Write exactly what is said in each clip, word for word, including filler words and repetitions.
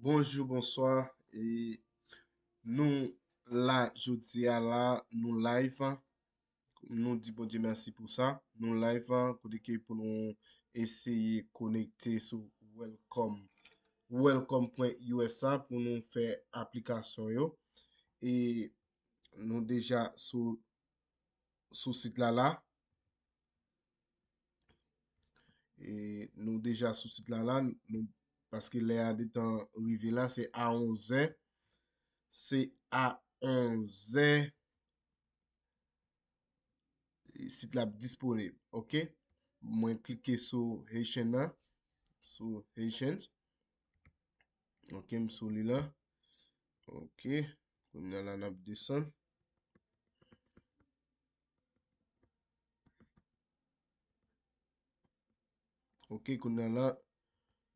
Bonjou, bonswa. E nou la jodi a la, nou live. Nou di Bondye mèsi pou sa. Nou live, kote ke pou nou eseye konekte sou welcome, welcome pwen U S la pou nou fè aplikasyon yo. E nou deja sou, sou sit la la. E nou deja sou sit la la, nou, paske lè a gentan rive la, se a onzè. Se a onzè. Sit la ap disponib, ok? Mwen klike sou Haitian nan, sou Haitians. Ok, m sou li la. Ok, kounye a la n ap desann. Ok, kounye a la,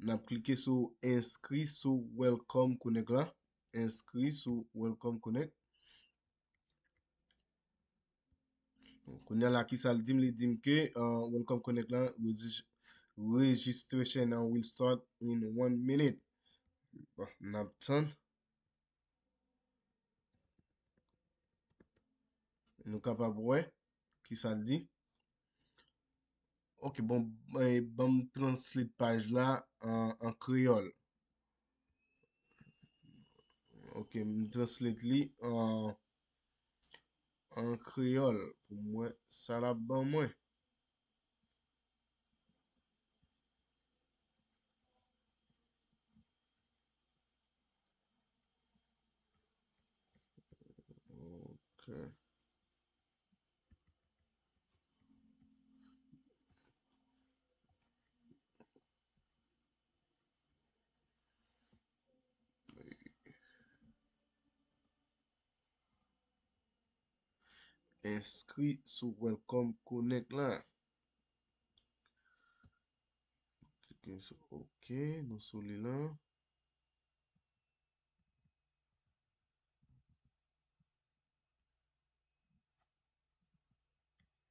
n ap klike sou enskri sou Welcome Connect la. Enskri sou Welcome Connect. Kounye a la, kisa l di m? Li di m ke, uh, Welcome Connect la, regis- registration will start in one minute. Bon, n ap tann. Nou kapab wè kisa l di. Ok, bon, eh, ban m translate paj la an, an kreyòl. Ok, m translate li an, an kreyòl pou m wè sa l ap ban mwen. Ok. Enskri sou Welcome Connect la. Klike sou ok, nou sou li la.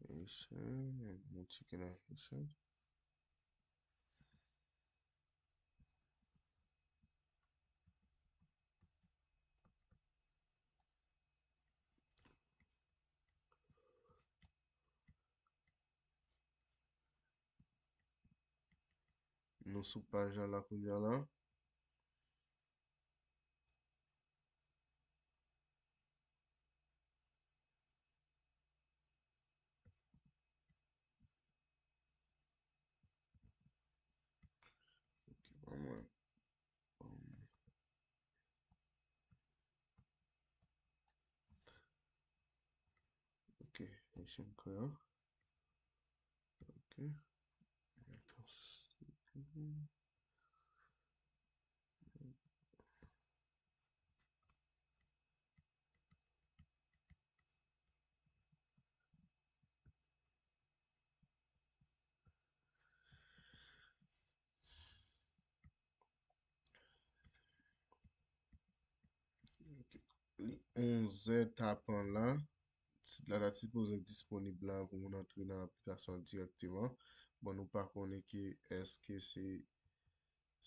Haitian, nou tcheke la Haitian. Nou sou paj la la kounye a la. Ok, ban mwen. Ok, Haitian Creole. Ok. Ok. Li onzè tapan la. Sit la ta sipoze disponib la pou moun antre nan aplikasyon an dirèkteman. Bon, nou pa konnen ke èske se,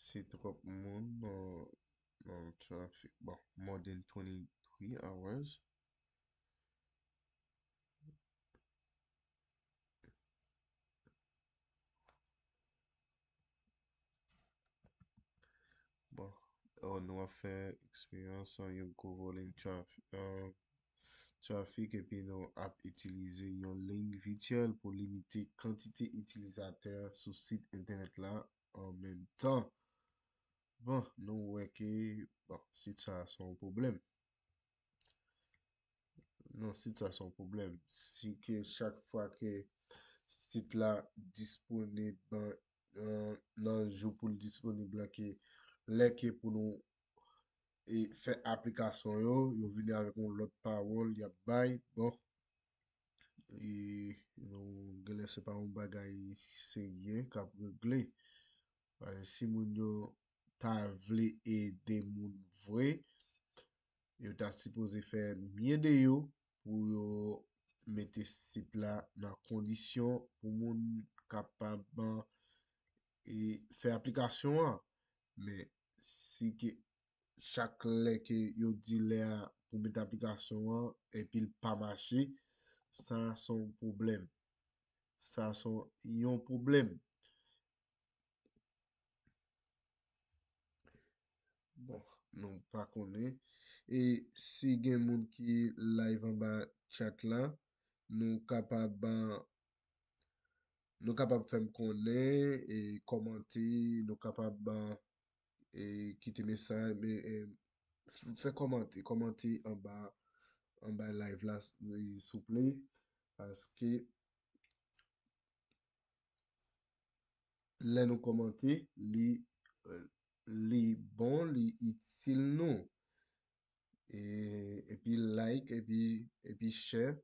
se twòp moun nan, nan traffic. Bon, more than twenty-three hours. Bon, oh, nou ap fè eksperyans an yon gwo volume traf- an trafik epi nou ap itilize yon liy vityèl pou limite kantite itilizatè sou sit entènèt la an menm tan. Bon, nou wè ke, bon, sit sa a se yon pwoblèm. Non, sit sa se yon pwoblèm. Si ke chak fwa ke sit la disponib, euh, nan jou pou l disponib la, ke lè ke pou nou e fè aplikasyon yo, yo vini avèk yon lòt pawòl y ap bay. Bon, e nou genlè se pa yon bagay serye k ap regle. Paske si moun yo ta vle ede moun vre, yo ta sipoze fè mye de yo pou yo mete sit la nan kondisyon pou moun kapab, e, fè aplikasyon an. Men si ke chak lè ke yo di lè a pou met aplikasyon an, epi l pa mache, sa se yon pwoblèm. Sa se yon pwoblèm. Bon, nou pa konnen. E si gen moun ki live anba chat la, nou kapab, nou kapab fè m konnen e kòmante, nou kapab, e kite mesaj, men, e, f- fè kòmante, kòmante anba, anba live la, e, souple, paske lè nou kòmante, li, li bon, li itil nou. E, epi like, epi, epi share,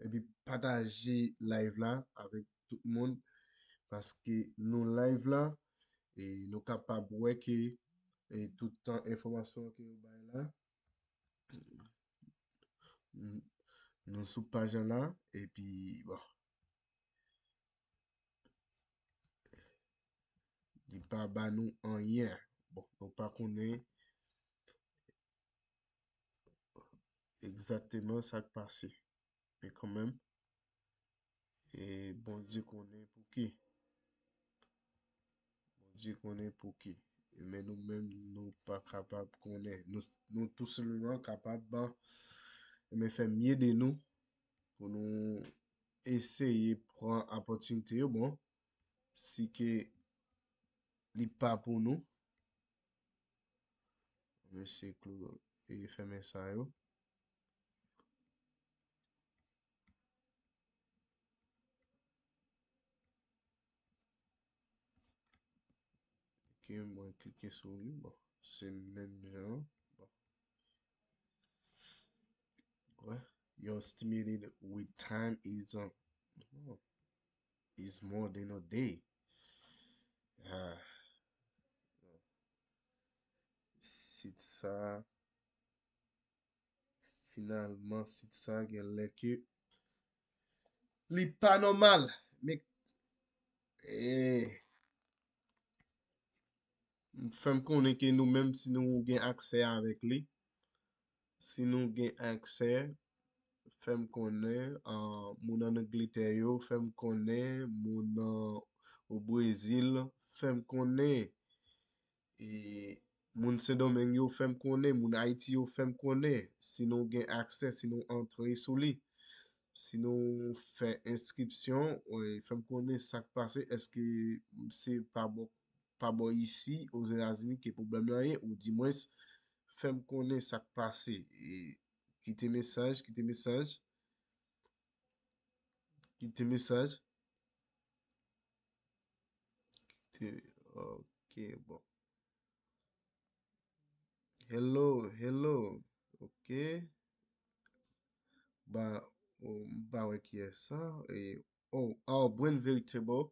epi pataje live la avèk tout moun, paske nou live la, e nou kapab wè ke, e tout tan enfòmasyon ke yo bay la, n- nou sou paj la, epi bon, li pa ba nou anyen. Bon, nou pa konnen egzakteman sa k pase. Men kanmenm, e Bondye konnen pouki. Bondye konnen pouki. Men nou menm, nou pa kapab konnen. Nou, nou tou senpleman kapab, men fè mye de nou pou nou eseye pran opòtinite yo. Bon, si ke li pa pou nou, mesye Claude, e fèmen sa yo. Ok, mwen klike sou li. Bon, se menm jan. Bon. Wè, you're stimulated with time is, uh, oh, is more than a day. Ah. Sit sa, finalman, sit sa gen lè ke li pa nòmal. Men, eh, fè m konnen ke nou menm, si nou gen aksè avèk li, si nou gen aksè, fè m konnen, ah, moun ann Angletè yo, fè m konnen, moun an, o Brezil, fè m konnen. E moun Sendomeng yo, fè m konnen, moun Ayiti yo, fè m konnen. Si nou gen aksè, si nou antre sou li, si nou fè enskripsyon, e fè m konnen sa k pase, èske se pa bò, pa bò isi, Ozetazini, ke pwoblèm lan ye, oudimwens, fè m konnen sa k pase. E kite mesaj, kite mesaj, kite mesaj. Kite, ok, bon. Hello, hello. Ok. Ba, oh, m pa wè kiyès sa. E, oh, oh, Brain Veritable.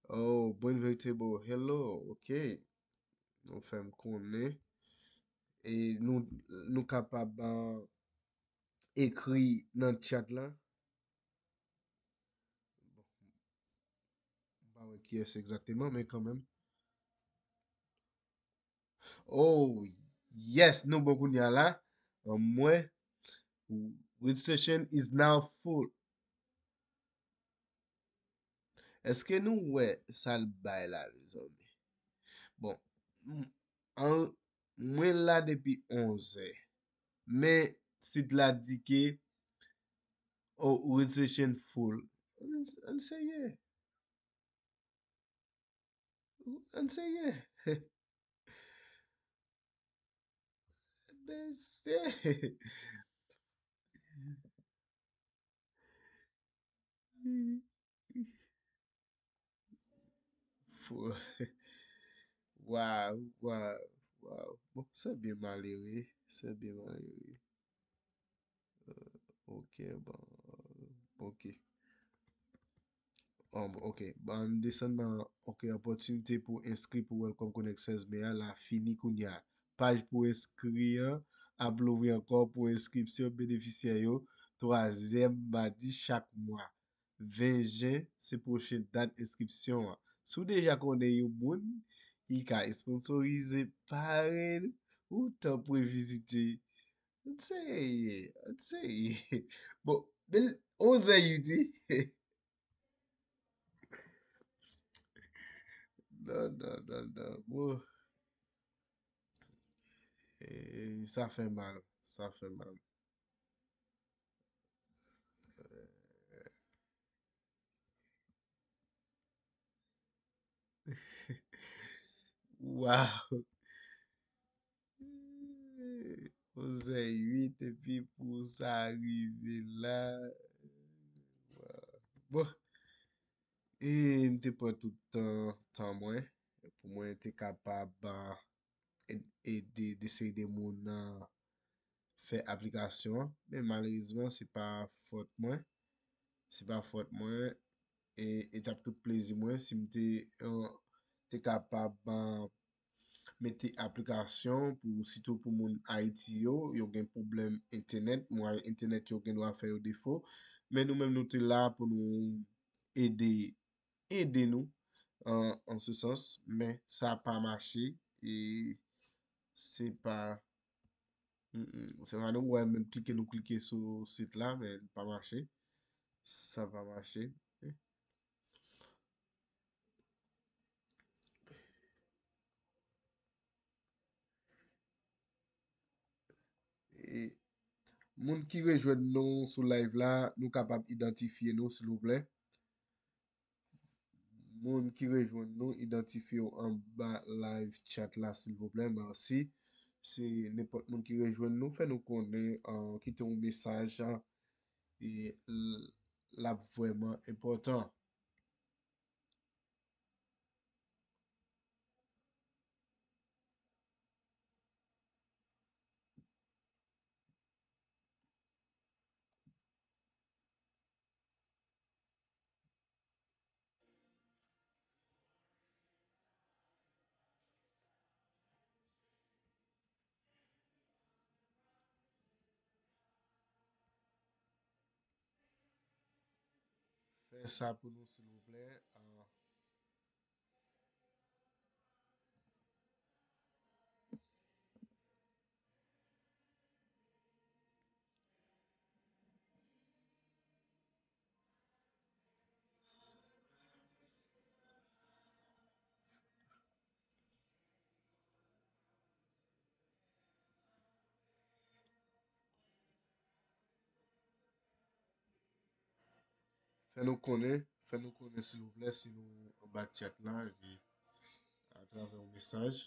Oh, Brain Veritable. Hello, ok. Nou fè m konnen. E nou, nou kapab, ah, ekri nan chat la. Bon, m pa wè kiyès egzakteman, men kanmenm. Oh, yes, nou bon kounye a la. Anmwey, registration is now full. Èske nou wè sa l bay la, mezanmi? Bon, m- an- mwen la depi onzè. Men sit la di ke, oh, registration full. Ann, ann seye. Ann seye. Mesye. Fo- Waw, waw, waw. Bon, se byen malere, se byen malere. Euh, ok, bon, ok. Oh, bon, ok. Bon, ann desann nan, ok, opòtinite pou enskri pou Welcome Connect sèz me a la fini kounye a. Paj pou enskri an ap louvri ankò pou enskripsyon benefisyè yo, twazyèm madi chak mwa. Ven jen se pwochen dat enskripsyon an. Si w deja konnen yon moun ki ka esponsorize parèy nou, Ou tanpri vizite. Seye, seye. Bon, men onzè uit, wi. Non, non, non, non. Bon. E, sa fè mal. Sa fè mal. Waw! Onzè uit, epi pou sa rive la. Waw. Bon. E m te pran tout tan, tan mwen, pou mwen te kapab, ah, ed- ede de seri de moun, ah, fè aplikasyon an. Men malerezman, se pa fòt mwen. Se pa fòt mwen. E, e t ap tout plezi mwen si m te, eh, te kapab, eh, mete aplikasyon pou, sitou pou moun Ayiti yo, yo gen pwoblèm entènèt, mwayen entènèt yo gen dwa fè yo defo. Men nou menm nou te la pou nou ede, ede nou an, an se sans, men sa pa mache, e se pa, mm, mm, se pa nou wè menm klike, nou klike sou sit la, men li pa mache. Sa pa mache. E moun ki rejwenn nou sou live la, nou kapab idantifye nou, silvouplè? Moun ki rejwenn nou, idantifye w anba live chat la, silvouplè. Mèsi. Se nenpòt moun ki rejwenn nou, fè nou konnen, ah, kite yon mesaj, ah, e l- l ap vrèman enpòtan. Fè sa pou nou, silvouplè. Ah. Fè nou konnen, fè nou konnen, silvouplè, si nou anba chat la, epi atravè yon mesaj.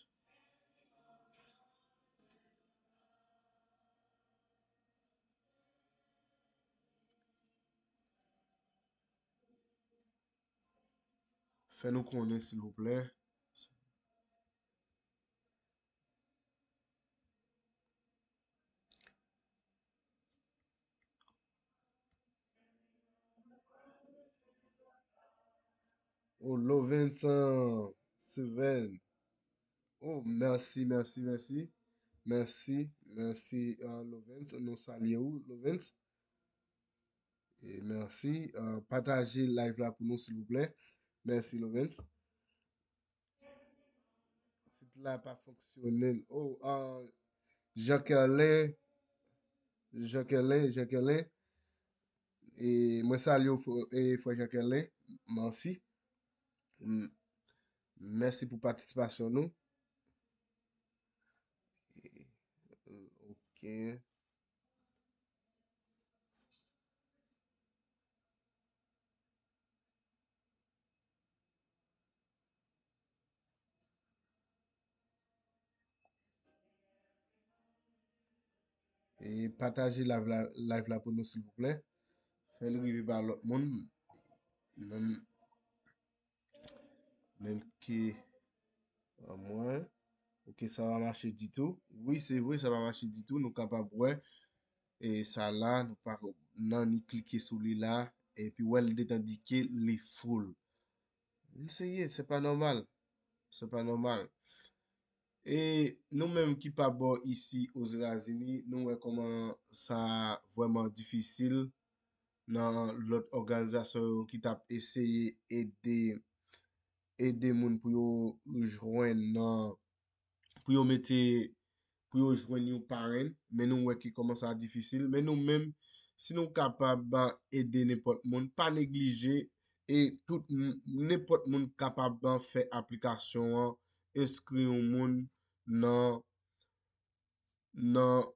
Fè nou konnen, silvouplè. Oh, Lovenson Seven. Oh, mèsi, mèsi, mèsi. Mèsi, mèsi, euh, Lovens. Nou salye ou, Lovens. E mèsi. Euh, pataje live la pou nou, silvouplè. Mèsi, Lovens. Sit la pa fonksyone. Oh, euh, Jean Kerlin. Jean Kerlin, Jean Kerlin. E mwen salye w, frè, e frè Jean Kerlin. Mèsi. M- Mèsi pou patisipasyon nou. E, ok. E pataje live la, live la pou nou, silvouplè. Fè l rive ba lòt moun. Menm, menm ke, euh, mwen. Ok, sa pa mache ditou. Wi, se vre, sa pa mache ditou. Nou kapab wè. E sa la, nou pa nan ni klike sou li la. Epi wè l detan di ke li full. Mesye, se pa nòmal. Se pa nòmal. E nou menm ki pa bò isi Ozetazini, nou wè kòman sa vrèman difisil nan lòt òganizasyon yo ki t ap eseye ede, ede moun pou yo jwenn nan, pou yo mete pou yo jwenn yon parenn, men nou wè ke kòman sa difisil. Men nou menm, si nou kapab ede nenpòt moun, pa neglije, e tout m- nenpòt moun kapab fè aplikasyon an, enskri yon moun nan nan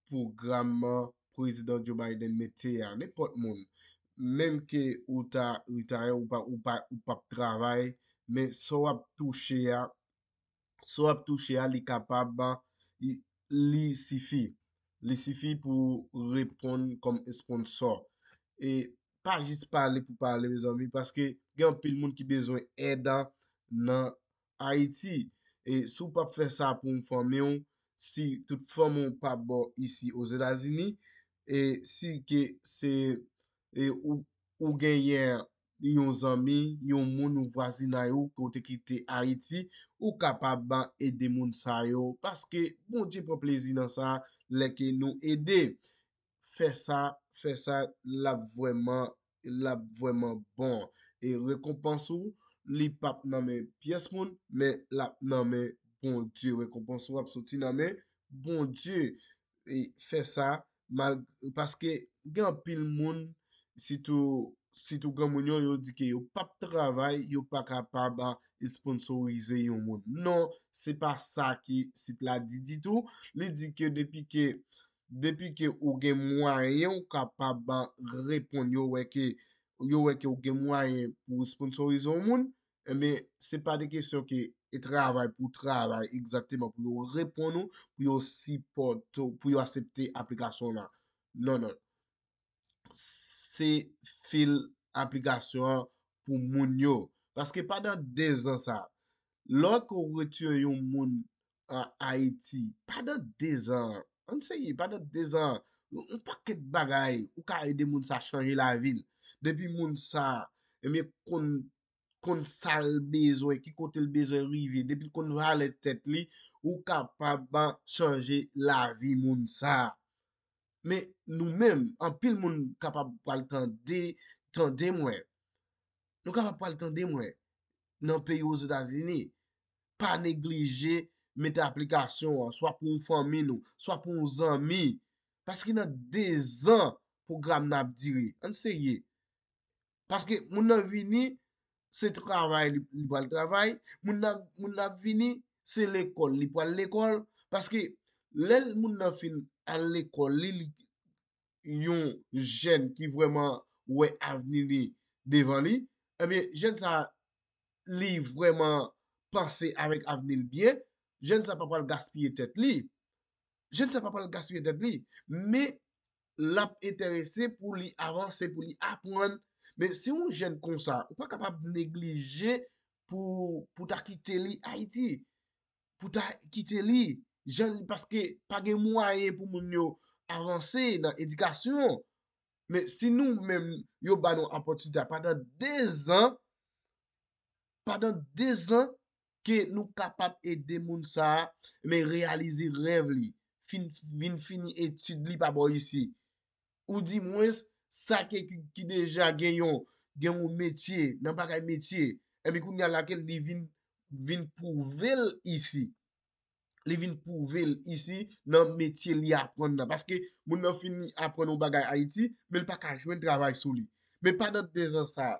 pwogram Prezidan Joe Biden mete a, nenpòt moun. Menm ke ou ta retire, ou pa, ou pa, ou p ap travay, men sa w ap touche a, sa w ap touche a, li kapab, li, li sifi. Li sifi pou reponn kòm esponsò. E pa jis pale pou pale, mezanmi, paske gen anpil moun ki bezwen èd nan Ayiti. E si w p ap fè sa pou yon fanmi w, si tout fanmi w pa bò isi Ozetazini, e si ke se e ou, ou genyen yon zanmi, yon moun ou vwazinay ou ke w te kite Ayiti, ou kapab ede moun sa yo, paske Bondye pran plezi nan sa lè ke nou ede. Fè sa, fè sa, l ap vrèman, l ap vrèman bon. E rekonpans ou, li p ap nan men pyès moun, men l ap nan men Bondye. Rekonpans ou ap soti nan men Bondye. E fè sa, mal, paske gen anpil moun, sitou, sitou granmoun yo, yo di ke yo p ap travay, yo pa kapab esponsorize yon moun. Non, se pa sa ke sit la di ditou. Li di ke depi ke depi ke ou gen mwayen ou kapab reponn, yo wè ke yo wè ke ou gen mwayen pou w esponsorize yon moun, enben se pa de kesyon ke e travay pou travay egzakteman pou yo reponn ou, pou yo sipòte w, pou yo aksepte aplikasyon w la. Non, non. Se fil aplikasyon an pou moun yo. Paske pandan dezan sa, lè ke w retire yon moun an Ayiti, pandan dezan, ann serye, pandan dezan, yon, yon pakèt bagay, ou ka ede moun sa chanje lavi l. Depi moun sa, ebyen, konn, konn sa l bezwen, ki kote l bezwen rive, depi l konn valè tèt li, ou kapab chanje lavi moun sa. Men nou menm, anpil moun kapab pral tande, tande mwen. Nou kapab pral tande mwen nan peyi Ozetazini. Pa neglije mete aplikasyon an, swa pou yon fanmi nou, swa pou yon zanmi. Paske nan dezan pwogram nan ap dire. Ann serye. Paske moun nan vini, se travay li, li pral travay. Moun nan, moun nan ap vini, se lekòl li pral lekòl. Paske lè moun nan fin al lekòl, li, li yon jèn ki vrèman wè avni li devan li, ebyen, jèn sa, li vrèman panse avèk avni l byen, jèn sa pa pral gaspiye tèt li. Jèn sa pa pral gaspiye tèt li, men l ap enterese pou li avanse, pou li aprann. Men si yon jèn konsa, ou pa kapab neglije pou, pou ta kite li Ayiti, pou ta kite li, jan li, paske pa gen mwayen pou moun yo avanse nan edikasyon. Men si nou menm, yo ba nou opòtinite a pandan dezan, pandan dezan, ke nou kapab ede moun sa a, men reyalize rèv li, fin, vin fini etid li pa bò isi. Ou di mwens, sa ke, ki, ki deja gen yon, gen yon metye, nan bagay metye, epi kounye a la ke li vin, vin pwouve l isi. Li vin pwouve l isi nan metye li aprann nan. Paske moun nan fini aprann yon bagay Ayiti, men l pa ka jwenn travay sou li. Men pandan dezan sa,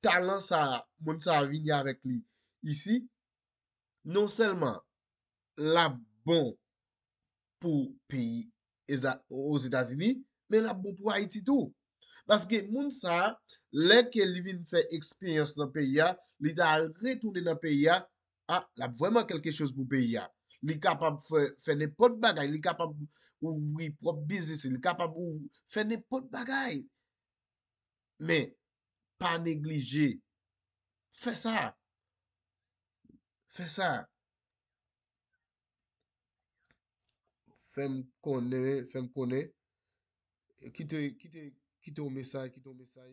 talan sa, moun sa vini avèk li isi, non sèlman l ap bon pou peyi Eza- Ozetazini, men l ap bon pou Ayiti tou. Paske moun sa, lè ke li vin fè eksperyans nan peyi a, li ta retounen nan peyi a, a, l ap vrèman kèlke choz pou peyi a. Li kapab fè, fè nenpòt bagay, li kapab ouvri pwòp biznis, li kapab ouv- fè nenpòt bagay. Men, pa neglije. Fè sa. Fè sa. Fè m konnen, fè m konnen. Kite, kite, kite yon mesaj, kite yon mesaj.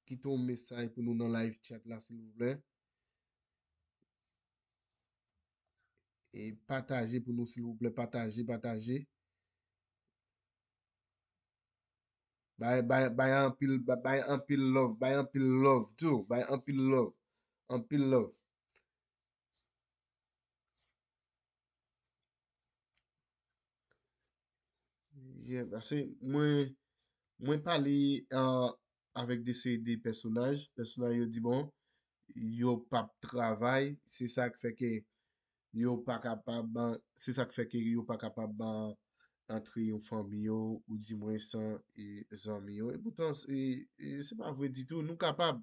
Kite yon mesaj pou nou nan live chat la, silvouplè. E pataje pou nou, silvouplè. Pataje, pataje. Bay, bay, bay anpil, bay, bay anpil love, bay anpil love tou, bay anpil love, anpil love. Yeah, paske mwen, mwen pale uh, avèk de seri de pèsonaj. Pèsonaj yo di, bon, yo p ap travay. Se sa k fè ke yo pa kapab, se sa k fè ke yo pa kapab antre yon fanmi yo, ou di mwen san e, zanmi yo. E poutan, e, e se pa vre ditou. Nou kapab.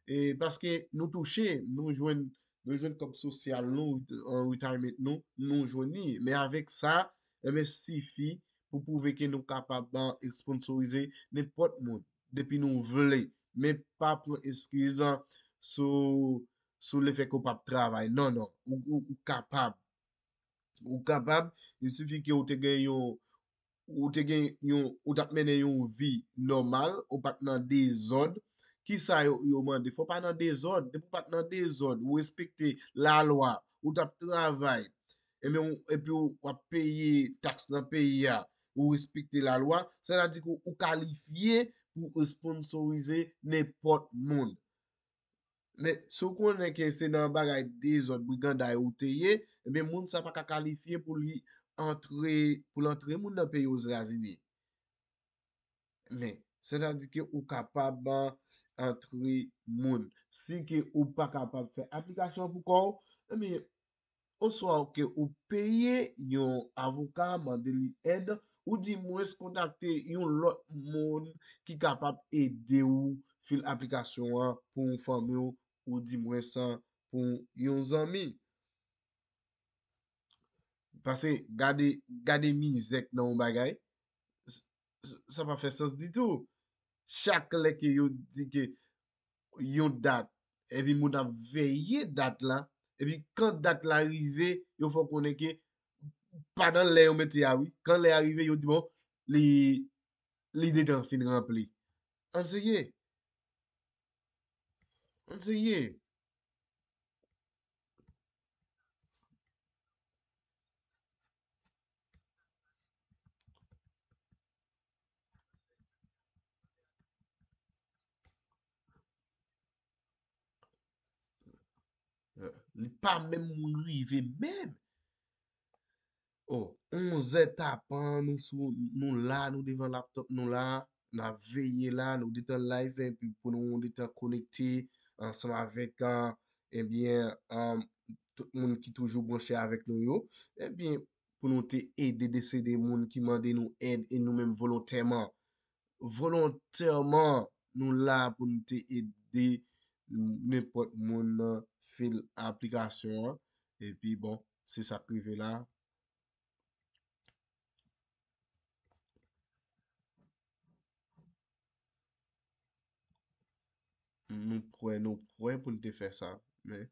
E paske nou touche, nou jwenn, nou jwenn kòb sosyal nou, an retirement nou, nou jwenn li. Men avèk sa, enben, sifi pou pwouve ke nou kapab sponsorize nenpòt moun depi nou vle. Men pa pran eskiz sou, sou lefèt ke w p ap travay. Non, non. Ou, ou, ou kapab. Ou kapab. Il sifi ke w te gen yon, ou te gen yon, ou t ap mennen yon vi nòmal, ou pa t nan dezòd. Kisa yo, yo mande? Fò w pa nan dezòd. Depi w pa t nan dezòd, ou respekte lalwa, ou t ap travay, ebyen, ou, epi w ap peye taks nan peyi a, ou respekte lalwa, sa vle di ke ou kalifye pou w sponsorize nenpòt moun. Men, si w konnen ke se nan bagay dezòd, briganday ou te ye, ebyen, moun sa pa ka kalifye pou li antre, pou l antre moun nan peyi Ozetazini. Men, sètadi ke ou kapab antre moun. Si ke ou pa kapab fè aplikasyon pou kò w, ebyen, oswa ke ou peye yon avoka, mande li èd, ou di mwens kontakte yon lòt moun ki kapab ede w fil aplikasyon an pou yon fanmi w, ou di mwens pou yon zanmi. Paske gade, gade mizè k nan yon bagay, s- s- sa pa fè sans ditou. Chak lè ke yo di ke yon dat, epi moun ap veye dat la, epi kan dat la rive, yo fè w konnen ke pa nan lè yo mete a wi. Kan lè a rive, yo di bon, li, li detan fin ranpli. Ann seye. Ann seye. Li pa menm rive menm. Oh, onzè tapan, nou sou, nou la, nou devan laptop nou la, n ap veye la, nou detan live, epi pou nou detan konekte ansanm avèk, ah, ebyen, ah, tout moun ki toujou branche avèk nou yo, ebyen, pou nou te ede de seri de moun ki mande nou èd e nou menm volontèman, volontèman, nou la pou nou te ede nenpòt moun nan fil aplikasyon an. Epi bon, se sa k rive la. Nou prè, nou prè pou n te fè sa, men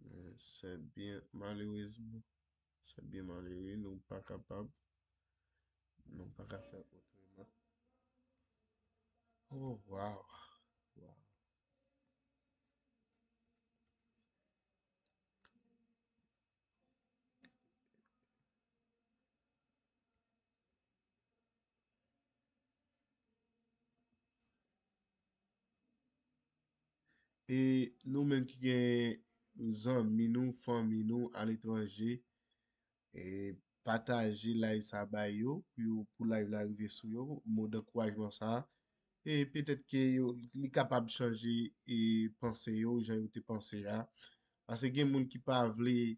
men se byen malerezman, se byen malere, nou pa kapab, nou pa ka fè otreman. Oh, wow. Wow. E nou menm ki gen zanmi nou, fanmi nou aletranje, e pataje live sa bay yo, pou yo, pou live la rive sou yo, mo dankourajman sa. E petèt ke yo, li kapab chanje e panse yo, jan yo te panse a. Paske gen moun ki pa vle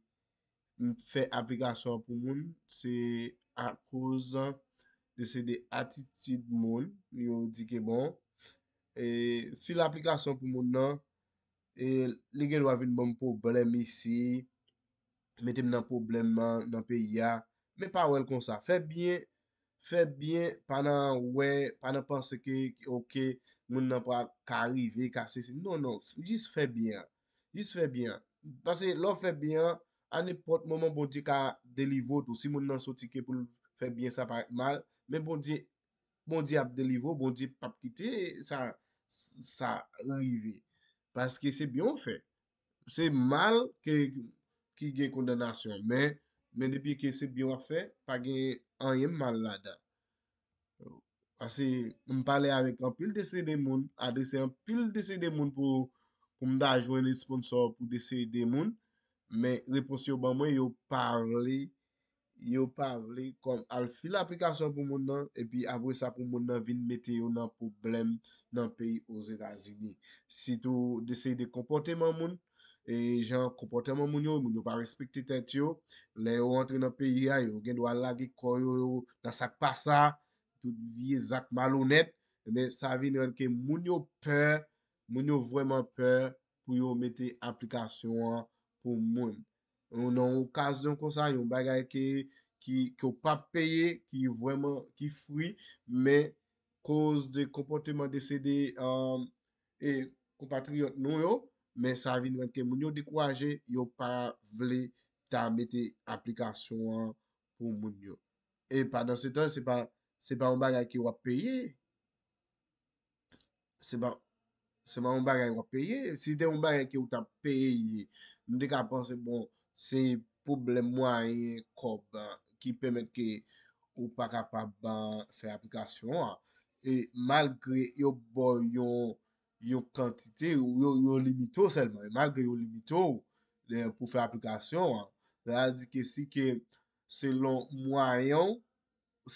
fè aplikasyon an pou moun, se akoz de se de atitid moun, yo di ke bon, e fil aplikasyon pou moun nan, e li gen dwa vin ban m pwoblèm isi, mete m nan pwoblèm nan, nan peyi a, men pa wè l konsa. Fè byen, fè byen, pa nan wè, pa nan panse ke, oke, moun nan pral ka rive, ka sesi. Non, non, jis fè byen an. Jis fè byen an. Paske lè w fè byen an, a nenpòt moman, Bondye ka delivre w tou. Si moun nan soti ke pou l fè byen, sa parèt mal, men Bondye, Bondye ap delivre w, Bondye p ap kite sa, sa rive. Paske se byen w fè. Se mal ke, ki gen kondanasyon. Men, men depi ke se byen w ap fè, pa gen anyen mal ladan. Paske m pale avèk anpil de seri de moun, adrese anpil de seri de moun pou, pou m ta jwenn sponsò pou de seri de moun. Men repons yo ban mwen, yo pa vle, yo pa vle kòm al fil aplikasyon pou moun nan, epi apre sa pou moun nan vin mete yo nan pwoblèm nan peyi Ozetazini. Sitou de seri de konpòteman moun, e jan konpòteman moun yo, moun yo pa respekte tèt yo. Lè yo antre nan peyi a, yo gen dwa lage kò yo, yo nan sa k pa sa, tout vye zak malonèt. Ebyen, sa vin rann ke moun yo pè, moun yo vrèman pè pou yo mete aplikasyon an pou moun. Ou nan yon okazyon konsa, yon bagay ke, ki, ke w p ap peye, ki vrèman, ki fri, men koz de konpòteman de seri de, um, e konpatriyòt nou yo, men sa vin rann ke moun yo dekouraje, yo pa vle ta mete aplikasyon an pou moun yo. E pandan se tan, se pa, se pa yon bagay ke w ap peye. Se pa, se pa yon bagay w ap peye. Si te yon bagay ke w t ap peye, m te ka panse, bon, se pwoblèm mwayen kòb, ah, ki pèmèt ke ou pa kapab, ah, fè aplikasyon an. E malgre yo ba w yon, yon kantite, yo, yo limite w sèlman. E malgre yo limite w, eh, pou fè aplikasyon an, sa vle di ke si ke selon mwayen w,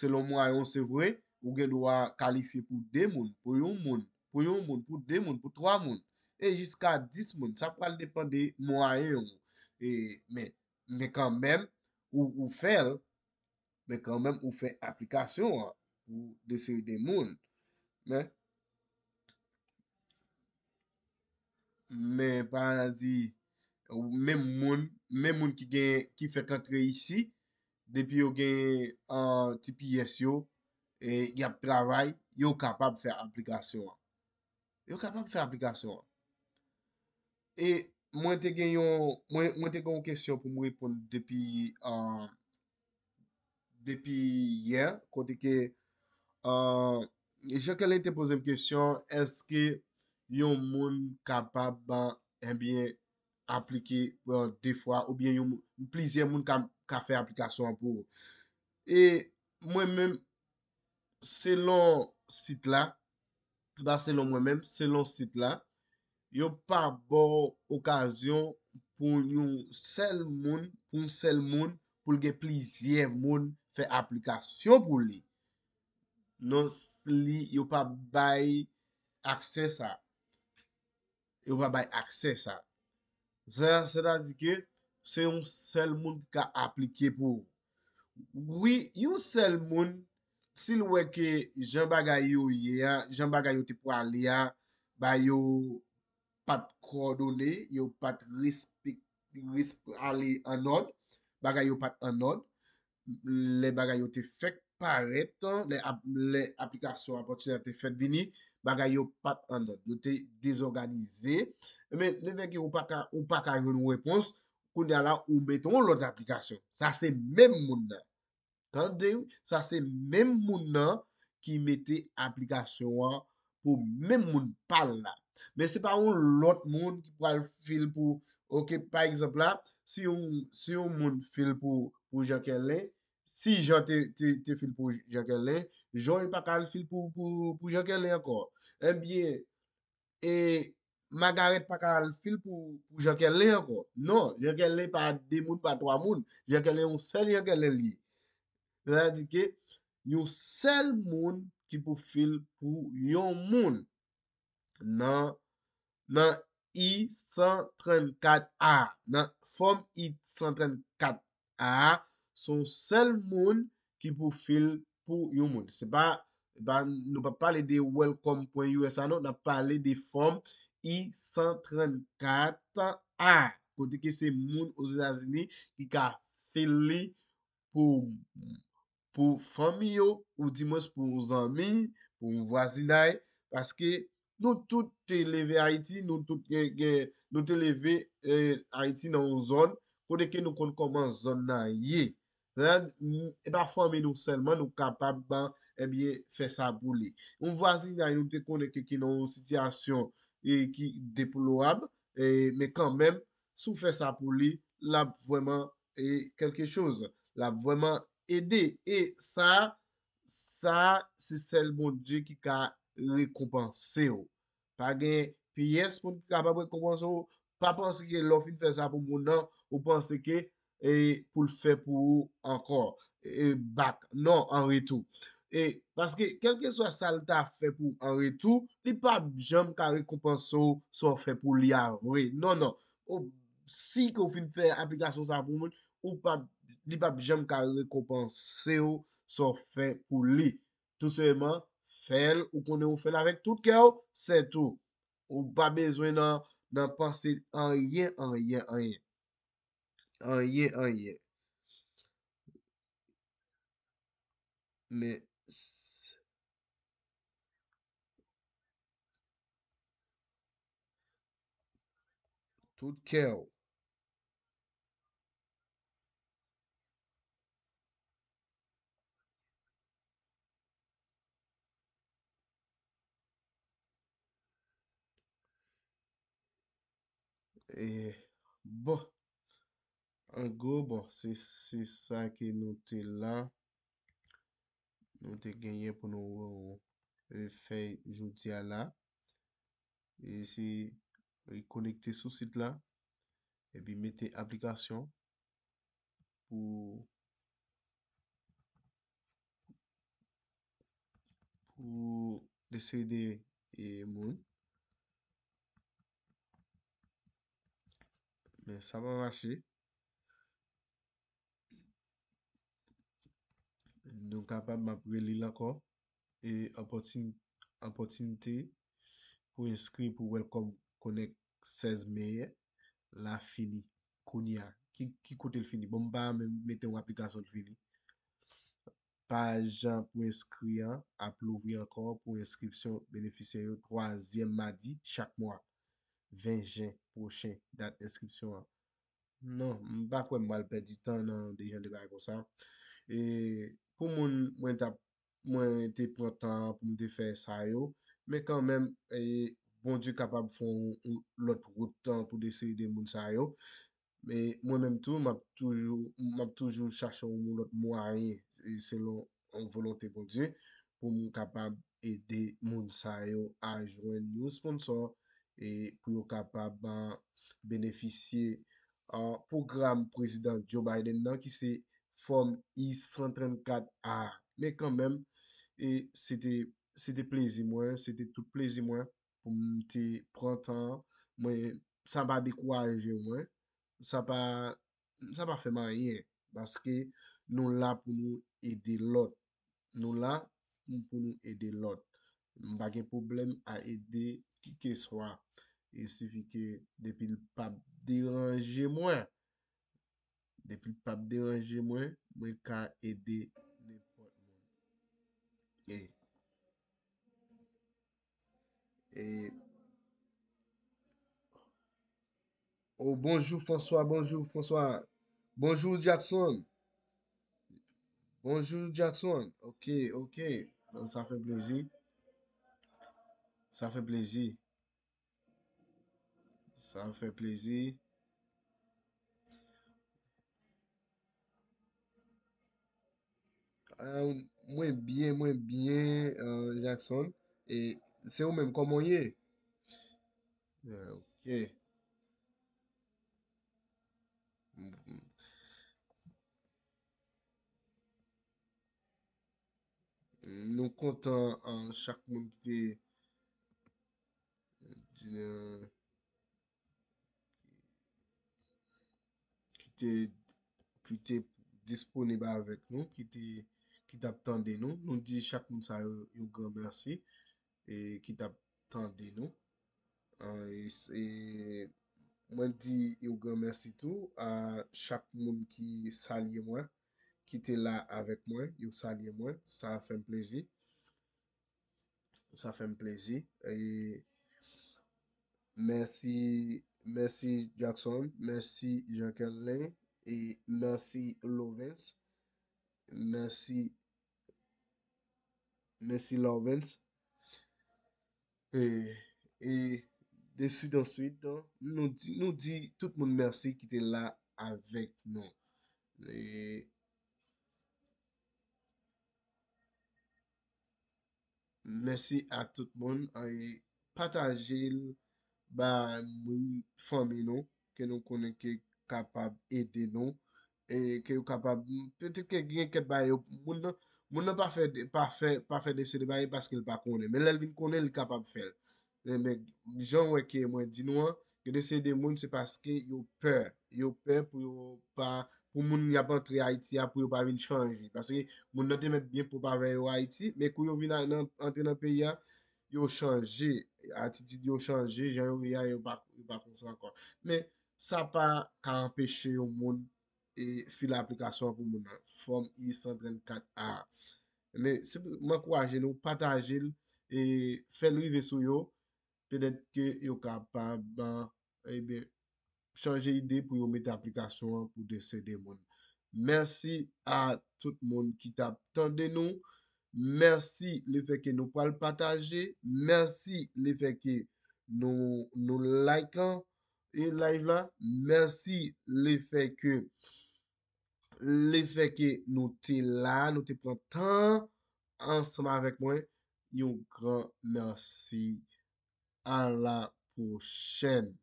selon mwayen w, se vre, ou gen dwa kalifye pou de moun, pou yon moun, pou yon moun, pou de moun, pou twa moun, e jiska dis moun. Sa pral depann de mwayen w. E, men, men kanmenm, ou, ou fè l, men kanmenm, ou fè aplikasyon an pou de seri de moun. Men, men pa di, menm moun, menm moun ki gen, ki fèk antre isi, depi yo gen, ah, T P S yo, e y ap travay, yo kapab fè aplikasyon an. Yo kapab fè aplikasyon an. E mwen te gen yon, mwen, mwen te gen yon kesyon pou m reponn depi, ah, depi yè, kote ke, ah, Jean Kerlin te poze m kesyon, èske yon moun kapab, ah, ebyen, aplike, ah, de fwa, oubyen yon moun, plizyè moun ka, ka fè aplikasyon an pou ou? E mwen menm, selon sit la, pa selon mwen menm, selon sit la, yo pa ba w okazyon pou yon sèl moun, pou yon sèl moun, pou l gen plizyè moun fè aplikasyon pou li. Non, s-, li, yo pa bay aksè sa. Yo pa bay aksè sa. Sa, sètadi ke se yon sèl moun ki ka aplike pou ou. Wi, yon sèl moun, si l wè ke jan bagay yo ye a, jan bagay yo te prale a, ba yo pa t kowòdone, yo pa t respek-, resp-, ale an òd, bagay yo pa t an òd, lè bagay yo te fèk parèt, lè ap-, lè aplikasyon apòtinè te fèt vini, bagay yo pa t an òd, yo te dezòganize. Men, lefètke ou pa ka, ou pa ka jwenn yon repons, kounye a la, ou mete yon lòt aplikasyon. Sa se menm moun nan. Tande, wi, sa se menm moun nan ki mete aplikasyon an pou menm moun pa l la. Men se pa yon lòt moun ki pral fil pou, oke, pa egzanp la, si yon, si yon moun fil pou, pou Jean Kerlin, si Jean te, te, te fil pou Jean Kerlin, Jean pa ka al fil pou, pou, pou Jean Kerlin ankò. Ebyen, e Magarèt pa ka al fil pou, pou Jean Kerlin ankò. Non, Jean Kerlin pa de moun, pa twa moun. Jean Kerlin yon sèl Jean Kerlin li ye. Sètadi ke yon sèl moun ki pou fil pou yon moun. Nan, nan I san trannkat A, nan fòm I san trannkat A, se yon sèl moun ki pou fil pou yon moun. Se pa, se pa, nou pa pale de welcome pwen U S A non, n ap pale de fòm I san trannkat A, kote ke se moun Ozetazini ki ka fil li pou, pou fanmi yo, oudimwens pou yon zanmi, pou yon vwazinay, paske nou tout te leve Ayiti, nou tout gen, gen, nou te leve, eh, Ayiti nan yon zòn, kote ke nou konn kòman zòn nan ye. Sa, n-, e pa fanmi nou sèlman, nou kapab, ebyen, fè sa pou li. Yon vwazinay nou te konnen ke, ki nan yon sitiyasyon, eh, ki deplorab, eh, men kanmenm, si w fè sa pou li, l ap vrèman, eh, kèlke choz. L ap vrèman ede. E sa, sa, se sèl Bondye ki ka rekonpanse w. Pa gen pyès moun ki kapab rekonpanse w, Pa panse ke lè w fin fè sa pou moun nan, ou panse ke e pou l fè pou ou ankò, e bak, non, an retou. E paske, kèlkeswa sa l ta fè pou ou an retou, li p ap janm ka rekonpanse w sa w fè pou li a vre. Non, non. Ou, si ke w fin fè aplikasyon sa pou moun, ou p ap, li p ap janm ka rekonpanse w sa w fè pou li. Tou senpleman, fè l, ou konnen ou fè l avèk tout kè w, se tou. Ou pa bezwen nan, nan panse anyen, anyen, anyen. Anyen, anyen. Men, s- tout kè w. E, bon, an gwo, bon, se, se sa ke nou te la, nou te genyen pou nou, e, fè jodi a la. E se rekonekte sou sit la, epi mete aplikasyon pou, pou eseye ede, e, moun. Men sa pa mache. Nou kapab, m ap reli l ankò. E opòtin-, opòtinite pou enskri pou Welcome Connect sèz me la fini. Kounye a, ki, ki kote l fini? Bon, m pa menm mete yon aplikasyon l fini. Paj pou enskri an ap louvri ankò pou enskripsyon benefisyè yo twazyèm madi chak mwa, ven jen pwochen, dat enskripsyon an. Non, m pa kwè m pral pèdi tan nan de jan de bagay konsa. E pou moun mwen t ap, mwen te pran tan pou m te fè sa yo, men kanmenm, e, Bondye kapab fè yon, yon lòt wout pou l eseye ede moun sa yo. Men mwen menm tou, m ap toujou, m ap toujou chache yon lòt mwayen, e, selon, e, volonte Bondye, pou m kapab ede moun sa yo a jwenn yon sponsò, e, pou yo kapab, a, benefisye, a, pwogram Prezidan Joe Biden nan, ki se Fòm I san trannkat A. Men kanmenm, e, se te, se te plezi mwen, se te tout plezi mwen pou m te pran tan an. Mwen, sa pa dekouraje mwen, sa pa, sa pa fè m anyen, paske nou la pou nou ede lòt. Nou la pou nou ede lòt. M pa gen pwoblèm a ede kikeswa. Il sifi ke depi l p ap deranje mwen, depi l p ap deranje mwen, mwen ka ede nenpòt moun. E, e, oh, bonjou François, bonjou François. Bonjou Jackson. Bonjou Jackson. Ok, ok. Bon, sa fè plezi. Sa fè plezi. Sa fè plezi. Ah, mwen byen, mwen byen, euh, Jackson. E se ou menm, kòman w ye? Eh, ok. Nou kontan, euh, chak moun ki te, euh, ki te, ki te disponib avèk nou, ki te, ki t ap tande nou. Nou di chak moun sa yo yon gran mèsi, e ki t ap tande nou. Ah, e, e mwen di yon gran mèsi tou a chak moun ki salye mwen, ki te la avèk mwen, yo salye mwen, sa fè m plezi. Sa fè m plezi. E mèsi, mèsi Jackson, mèsi Jean Kerlin, e mèsi Lovens, mèsi, mèsi Lovens. E, e de suite en suite, nou di, nou di tout moun mèsi ki te la avèk nou. E mèsi a tout moun. E pataje l, bay moun fanmi nou, ke nou konnen ke kapab ede nou, e ke yo kapab, petèt ke gen kèk bagay yo, moun nan, moun nan pa fè, pa fè, pa fè de seri de bagay paske l pa konnen. Men lè l vin konnen, li kapab fè l. Men, men jan w wè ke mwen di nou an, gen de seri de moun, se paske yo pè. Yo pè pou yo pa, pou moun y ap antre Ayiti a, pou yo pa vin chanje. Paske moun nan te mèt byen pwòp avè yo Ayiti, men kou yo vin a- nan, antre nan peyi a, yo chanje. Atitid yo chanje, jan yo ye a, yo pa, yo pa konsa ankò. Men sa pa ka anpeche yon moun e file aplikasyon an pou moun nan. Fòm I san trannkat A. Men se pou m ankouraje nou, pataje l, e fè l rive sou yo. Petèt ke yo kapab, ebyen, chanje ide pou yo mete aplikasyon an pou de seri de moun. Mèsi a tout moun ki t ap tande nou. Mèsi lefètke nou pral pataje. Mèsi lefètke nou, nou like an, e live la. Mèsi lefètke, lefètke nou te la, nou te pran tan ansanm avèk mwen. Yon gran mèsi. À la prochaine.